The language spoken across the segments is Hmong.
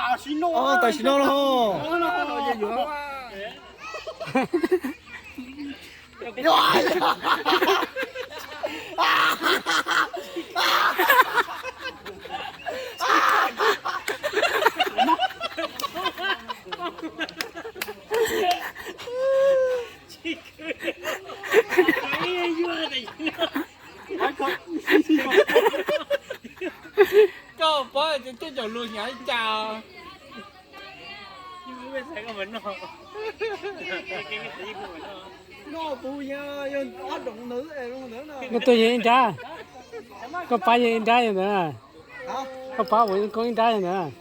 Tam sim no los. Koj paub cov luag hnyav li cas? Muab tus yog ib nrab, koj pab yog ib nrab yog ntawd, koj pab ua koob ib nrab yog ntawd.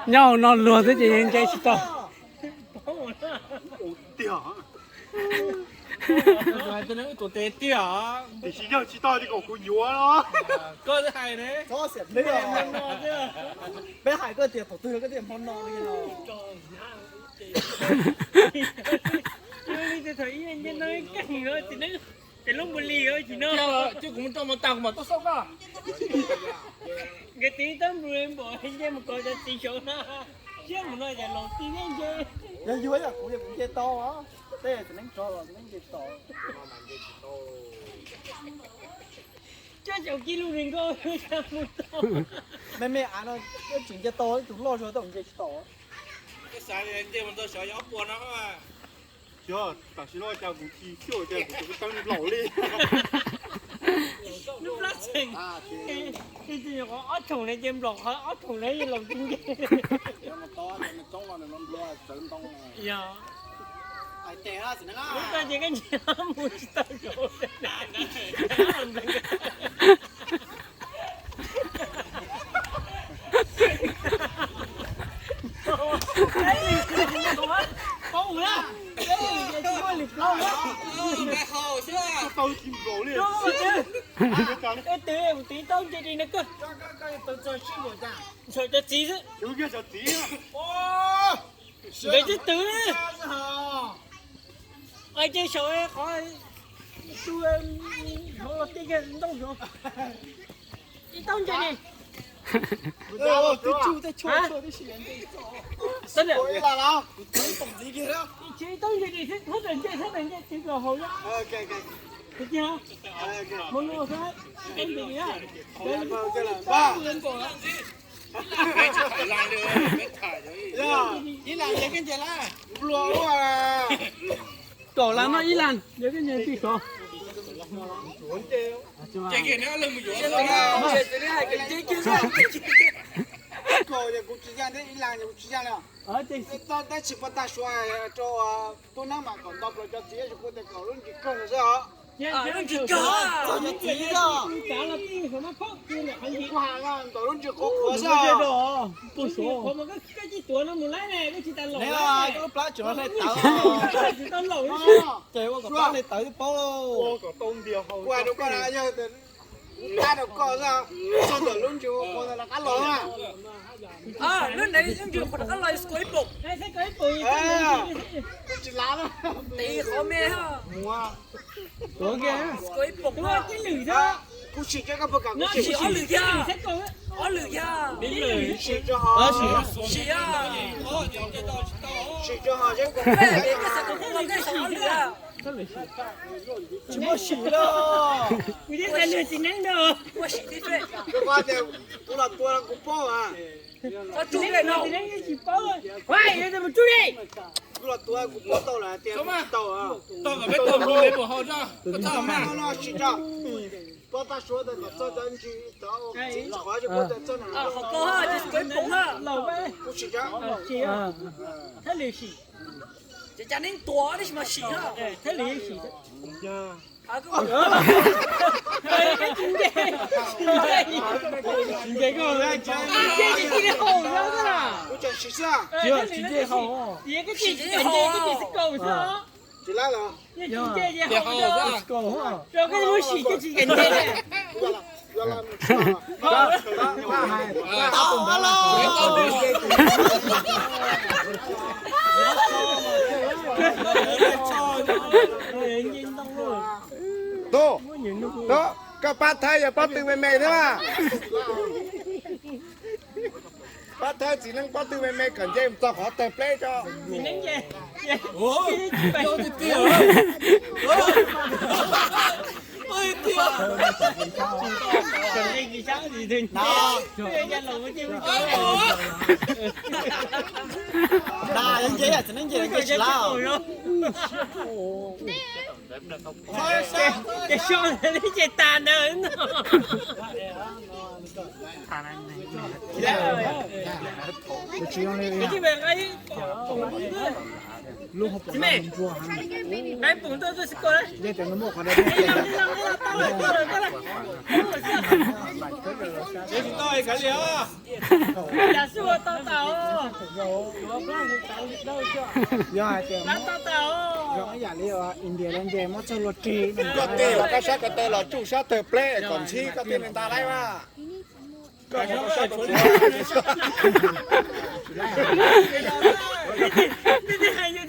Nyob hauv no luag xwb ces yeej nce tsis tau. Tiam sis yog tsis tau li kom kuv yuav los. Peb hais koj tias thaum twg koj tias hmo no li no. Ces kuv mus rau mos tas kuv mam tuaj xauj koj. Nkawd tiv tab npus npaum nce mus kov cov txiv saud na, siab mus no yog laus tij nce. Yog yuav yog kuv yog kuv nce tau, tej txiv neeb tso los txiv neeb nce tsis tau. Coj caum kis lus nees nkaum mus tau. Me me av no tseem nce tau, ib tug loj zog tej nce tsis tau. Koj xav nce mus tau sov yog ob puas no. Yog tam sim no cas kuv tsis xyuaj cas kuv tus teeb nplaum li. Lub plab tseem, ob thoom na ces nplaum qhov ob thoom na yog laus tij nce. Yog. Lub ko ces koj nce mus tsis tau saud. Poob na, tsis muaj lwm plaub na. Tau tsis nplaum li. Twv, kuv twv tau nce li no koj. Ntxhawm cov txiv xwb. Nkawd twb twv. Ais ces saum qhov tu hauv los tij kiag ntoo saud. Ib taub nce li. Ib taub nce li xwb, thab tawm nce, thab tawm nce txiv los haus na. Tus tij hmo no xwb, ib taub nce li na. Ib las yog koj nce lawm. Kaum las no ib las yog koj nce pij sov. Kaum ces kuv tsis ya thiab ib las ces kuv tsis ya li. Tab sis poj tag suav rau tub neeb mam kom nto plaws cov txiv, tab sis kuv tias kom lub ntsis kawg xwb os. Txog cov txiv os. Kuv hais ntawm lub ntsis qhuav qhuav xwb os. Lub plab tseem hle tawv. Ces ua kom plab hle tawv twb paub lauj. Kuv hais rau koj na, yog plab rau koj xwb, txog ntawm lub ntsis qhuav qhuav ntawd rov qab los na. Lub ntawd lub ntsis qhuav rov qab los skua ib poom. Kuv tsis lav na. Tiv qhov me. Skua ib poom. Kuv sim tso koj puas kam kuv sim. Sim ob lwm yog. Ob lwm yog. Sim tso ho. Sim. Sim tso ho seb kuv. Tsis muaj sim lawm. Kuv yeej tsis neeb ntag. Kuv tias kuv los tua kuv paub a. Tsis paub. Kuv los tua kuv paub tau lawm tias tsis tau. Poj tag suav ntawd kom txog cov ntsis cov txiv qhov tsis paub tias txog na. Kuv sim tso. Ces cas neb tuag neb tsis mas sim na. Thiab li sim. Tsis nce, tsis nce koj, tsis nce ces cia li haus xwb na. Tsis nce haus. Tias koj tsis nce ces cia li kaus xwb. Tsis nce ces haus xwb. Rau koj muab sim koj tsis kam nce. Tus, tus, koj pab thawb yog pob tw me me thiab mas. Pab thawb txiv neeb pob tw me me kom nce mus txog qhov tawg pleb tso. Ces so ntawd ces tas ntawd no. Nqaij pum tuaj tuaj tsis koj. Yam xwb ua tau tas. Yog hais tias zoo ib yam li India lawv nce muab txog luag rig. Koj tej los koj sab ko taw los tsuj sab tawg pleb kom ntxhib koj tej li ntag lauj mas.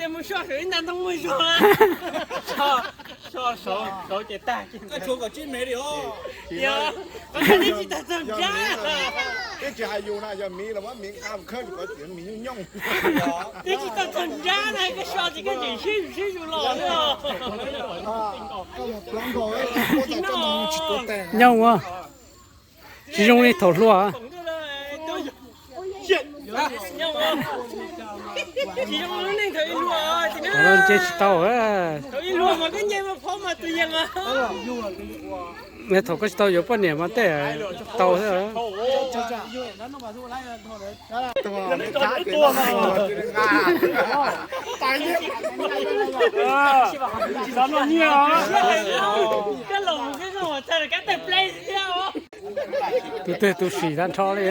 Mus so saum ib nta ntoo muaj zog. So saud ces tag. Koj tshuav kom tsib mev li os. Yog, koj tsis tau txog nrab. Twb tsis hais yus na, yog miv los muab miv nqa mus khawb rau qhov tias miv nyooj nyooj. Twb tsis tau txog nrab na, koj so ces koj tseem sib sib zus los xwb. Nyob ua tsis zoo li thaum hluas. Thaum no nce tsis tau. Thaum koj tsis tau yuav poj niam mas tej tau xwb. Tus twg tus sim tag nrho li.